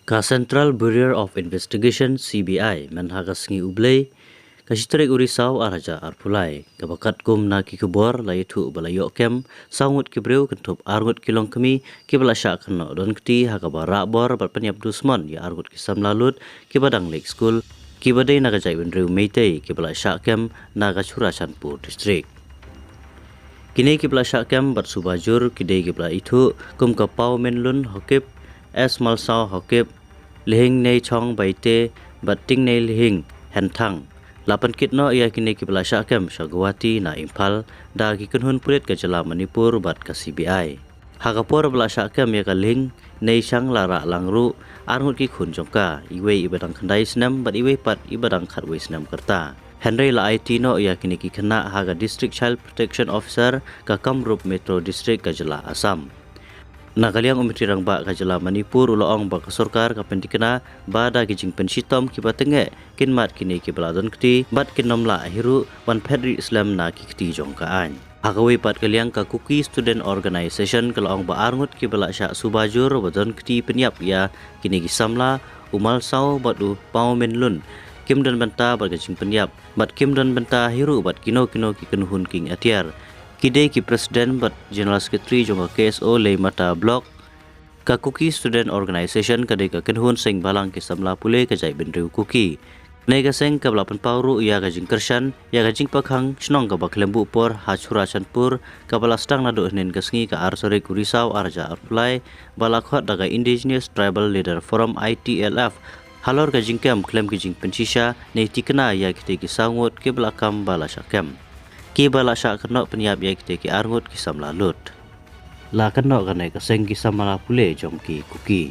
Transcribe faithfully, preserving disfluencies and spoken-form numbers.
Ka Central Bureau of Investigation, C B I, mynha ka sngi U Blei, ka shi tarik u Risaw ar hajar arphew lai, kaba katkum na ki khubor la ïathuh ba la ïoh kem saw ngut ki briew, kynthup ar ngut ki longkmie, kiba la shah kynnoh don kti ha kaba rah bor bad pynïap dusmon ïa ar ngut ki samla lut kiba dang leit skul, kiba dei na ka jaitbynriew Meitei, kiba la shah kem na ka Churachandpur District. Kine kiba la shah kem bad suba jur ki dei kiba la ithuh kum ka Pawminlun Haokip, S Malsaw Haokip, Lhingneichong Baite bad Tingneilhing Hynthang. La pynkit noh ïa kine kiba la shah kem sha Guwahati na Imphal da ki kynhun pulit ka jylla Manipur bad ka C B I. Ha ka por ba la shah kem ïa ka Lhingneishang la rah lang ruh ar ngut ki khun jong ka, iwei iba dang khyndai snem bad iwei pat iba dang khatwei snem ka rta. Hynrei la aiti noh ïa kine ki khynnah ha ka District Child Protection Officer ka Kamrup Metro District ka jylla Assam. Na ka liang u Myntri Rangbah ka jylla Manipur u la ong ba ka sorkar ka pyntikna ba da ki jingpynshitom kiba tyngeh kin mad kine kiba la don kti bad kin nym lah hi ruh ban phet rieh slem na ki kti jong ka aiñ. Ha kawei pat ka liang, ka Kuki Student Organisation ka la ong ba ar ngut kiba la shah suba jur ba don kti pynïap ïa kine ki samla, u Malsaw bad u Pawminlun, kim don bynta bad ka jingpynïap bad kim don bynta hi ruh bad kino kino ki kynhun kieng atiar. Ki dei ki President bad General Secretary jong ka K S O Leimata Block. Ka Kuki Student Organisation ka dei ka kynhun seng bhalang ki samla pule ka jaitbynriew Kuki. Kane ka seng kaba la pynpaw ruh ïa ka jingkyrshan ïa ka jingpyrkhang shnong kaba khlem buh por ha Churachandpur, kaba la sdang naduh hynnin ka sngi, ka ar tarik u Risaw ar hajar arphew lai, ba la khot da ka Indigenous Tribal Leader Forum, I T L F, halor ka jingkem khlem ki jingpynshisha ne tikna ïa kitei ki saw ngut kiba la kam ba la shah kem, kiba la shah kynnoh pynïap ïa kitei ki ar ngut ki samla lut. La kynnoh kane ka seng ki samla pule jong ki Kuki.